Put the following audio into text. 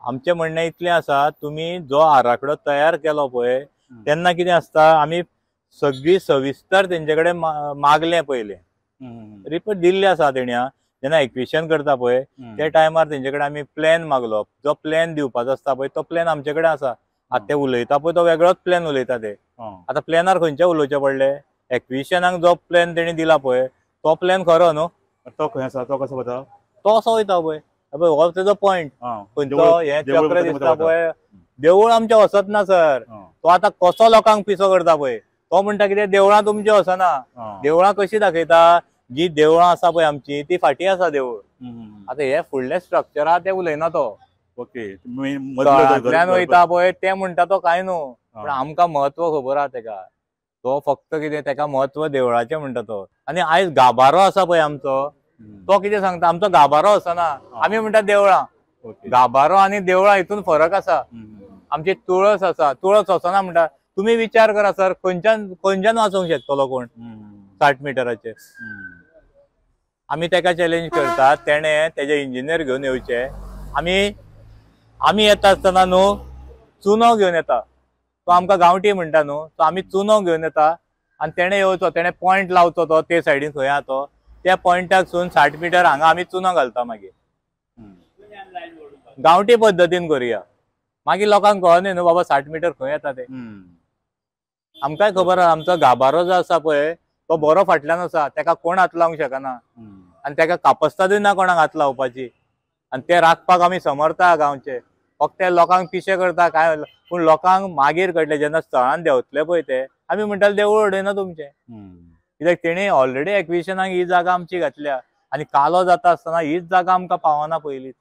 आमचें म्हणणें इतलें आसा, तुमी जो आराखडो तयार केलो पळय तेन्ना कितें आसता, आमी सगळी सविस्तर तेंचे कडेन मागलें पयलें, रिपोर्ट दिल्ले आसा तेणी. जेन्ना एक्विशन करता पळय त्या टायमार तेंचे कडेन आमी प्लॅन मागलो. जो प्लॅन दिवपाचो आसता पळय तो प्लॅन आमचे कडेन आसा. आतां ते उलयता पळय तो वेगळोच प्लॅन उलयता ते. आतां प्लॅनार खंयचे उलोवचे पडले, एक्विशनाक जो प्लॅन तेणी दिला पळय तो प्लॅन खरो न्हू. तो खंय आसा, तो कसो वता, तो असो वयता पळय, हो तेजो पॉयंट खंयचो, हें चक्र दिसता पळय. देवूळ आमचें वचत ना सर. तो आतां कसो लोकांक पिसो करता पळय, तो म्हणटा कितें देवळां तुमचीं वचना. देवळां कशी दाखयता, जी देवळां आसा पळय आमची ती फाटीं आसा देवूळ. आतां हे फुडलें स्ट्रक्चर आहा तें उलयना तो. तळांतल्यान वयता पळय तें म्हणटा तो कांय न्हू, पूण आमकां म्हत्व खबर आहा तेका. तो फक्त कितें तेका म्हत्व देवळाचें म्हणटा तो. आनी आयज गाबारो आसा पळय आमचो, तो कितें सांगता, आमचो गाबारो आसना, आमी म्हणटा देवळां. गाबारो आनी देवळां हितून फरक आसा. आमची तुळस आसा, तुळस वचना म्हणटा. तुमी विचार करा सर, खंयच्यान खंयच्यान वाचोवंक शकतलो कोण 60 मिटराचेर. आमी तेका चॅलेंज करता, तेणे तेजे इंजिनियर घेवन येवचे. आमी आमी येता आसतना न्हू चुनो घेवन येता, तो आमकां गांवठी म्हणटा न्हू, तो आमी चुनो घेवन येता आनी तेणे येवचो, तेणे पॉयंट लावचो तो ते सायडीन खंय आहा तो, त्या पॉयंटाक सून 60 मिटर हांगा आमी चुनो घालता. मागीर गांवठी पद्दतीन करुया, मागीर लोकांक कळना न्हू बाबा 60 मिटर खंय येता ते. आमकांय खबर आहा, आमचो गाबारो जो आसा पळय तो बरो फाटल्यान आसा, तेका कोण हात लावंक शकना आनी तेका कापस्तादूय ना कोणाक हात लावपाची. आनी ते राखपाक आमी समर्थ आहा गांवचे. फक्त लोकांक पिशे करता काय, पूण लोकांक मागीर कळटलें जेन्ना स्थळान देंवतले पळय ते. आमी म्हणटाले देवूळ उडयना तुमचें, कित्याक तेणी ऑलरेडी एक्विशनाक ही जागा आमची घातल्या आनी कालो जाता आसतना हीच जागा आमकां पावना पयलींच.